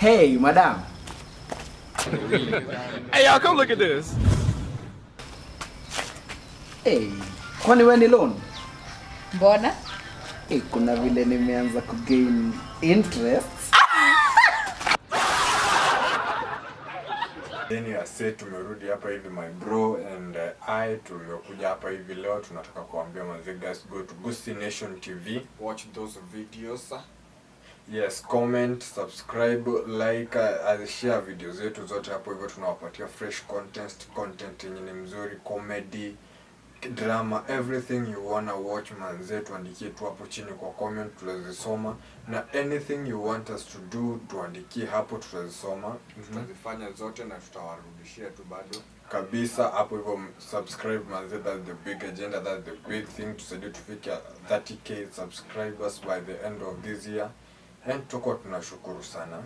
Hey, madam. Hey, y'all, come look at this. Hey, kwani wewe ni loan? Mbona? Hey, kuna vile nimeanza kugain interest. Then ya say tumerudi hapa hivi, my bro and I, tumekuja hapa hivi leo, tunataka kuambia manze, guys, go to Gusii Nation TV, watch those videos. Yes, comment, subscribe, like, share video zetu zote hapo hivyo. Tunawapatia fresh content, content yenye ni mzuri, comedy, drama, everything you wanna watch. Manze, tuandikie tu hapo chini kwa comment, tutazisoma, na anything you want us to do, tuandikie hapo, tutazisoma. Tutazifanya zote na tutawarudishia tu bado. Kabisa hapo hivyo. Subscribe manze, that's the big agenda, that's the big thing. Tusaidie tufike 30K subscribers by the end of this year and tutakuwa tunashukuru sana.